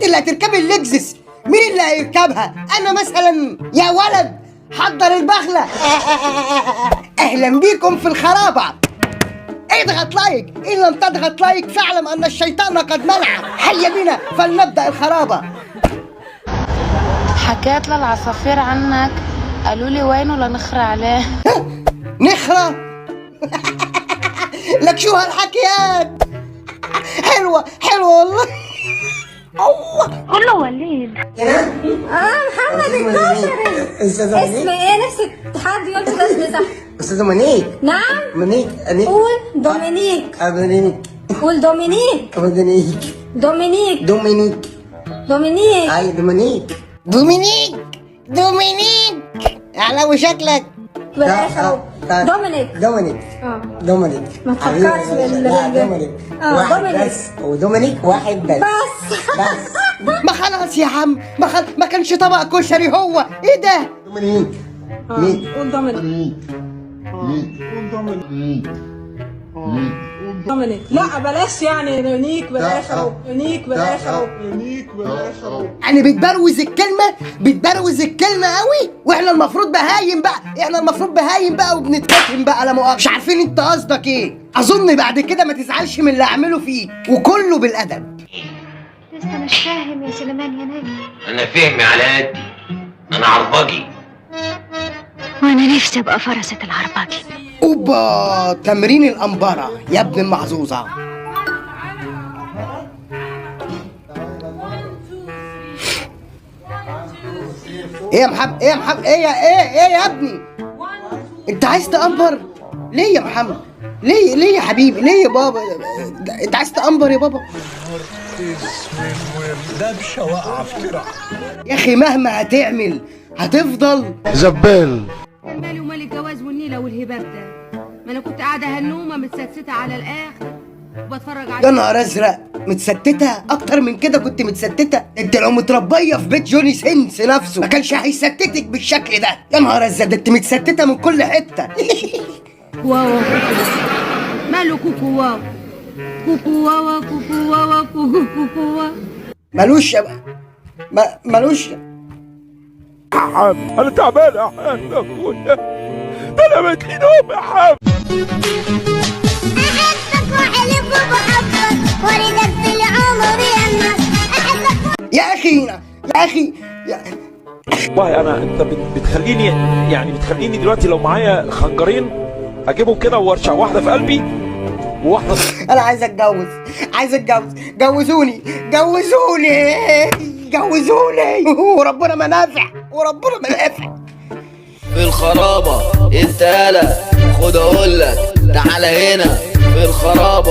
اللي هتركبي اللكزس؟ مين اللي هيركبها؟ انا مثلا؟ يا ولد حضر البغلة. اهلا بيكم في الخرابة. اضغط like، ان لم تضغط like فاعلم ان الشيطان قد منع. هيا بنا فلنبدأ الخرابة. حكيت للعصافير عنك، قالوا لي وينه لنخرى عليه. نخرة؟ لك شو هالحكيات، حلوة حلوة والله. الله. كله وليد. محمد الكشري. استاذ اسم ايه؟ نفسي حد يقول كده اسم صح. استاذ منيك. نعم. منيك. قول دومينيك. دومينيك. قول دومينيك. دومينيك. دومينيك. دومينيك. دومينيك. اي دومينيك. دومينيك. دومينيك. على وشكلك. بالاخر دومينيك. دومينيك. دومينيك. ما تفكرش لا دومينيك. واحد دومينيك. بس، ودومينيك واحد بس. بس. بس ما خلاص يا عم، ما كانش طبق كشري هو. ايه ده؟ دومينيك. مين؟ قول دومينيك. دومينيك. لا بلاش يعني نيك بالاخر، نيك بالاخر. يعني بتبروز الكلمة، بتبروز الكلمة قوي، واحنا المفروض بهايم بقى، احنا المفروض بهايم بقى وبنتكتم بقى، لا مؤاخذة مش عارفين انت قصدك ايه. اظن بعد كده ما تزعلش من اللي اعمله فيك، وكله بالادب. لسه مش فاهم يا سليمان يا ناجي؟ انا فهمي على قدي، انا عربجي. وانا نفسي ابقى فرسة العربجي. اوبا، تمرين الأنبرة يا ابن المحظوظة. ايه يا محمد؟ ايه يا محمد؟ ايه يا ايه ايه يا ابني؟ انت عايز تأنبر؟ ليه يا محمد؟ ليه ليه يا حبيبي؟ ليه يا بابا؟ انت عايز تأنبر يا بابا؟ دبشه واقعه في ترعه. يا اخي مهما هتعمل هتفضل زبال. مالي ومال الجواز والنيلة والهباب ده؟ ما انا كنت قاعدة هنومة متستته على الاخر وبتفرج على يا نهار ازرق، متستته اكتر من كده؟ كنت متستته؟ انت لو متربيه في بيت جوني سينس نفسه ما كانش هيستتك بالشكل ده. يا نهار ازرق، ده انت متستته من كل حتة. واو ماله كوكو واو كوكو واو كوكو واو كوكو كوكو واو. ملوش ما ملوش. انا تعبان يا حاج يا اخويا، ده انا متلي نوم يا حاج. احبك واحلف بحبك واريدك في العمر يا الناس. احبك. يا اخي يا اخي يا... والله انا انت بتخليني، يعني بتخليني دلوقتي لو معايا خنجرين اجيبهم كده وارشع واحدة في قلبي وواحدة. انا عايز اتجوز، عايز اتجوز، جوزوني جوزوني جوزوني. وربنا ما نافع، وربنا ما نافع. في الخرابة انت يالا، خد اقول لك تعالى هنا في الخرابة.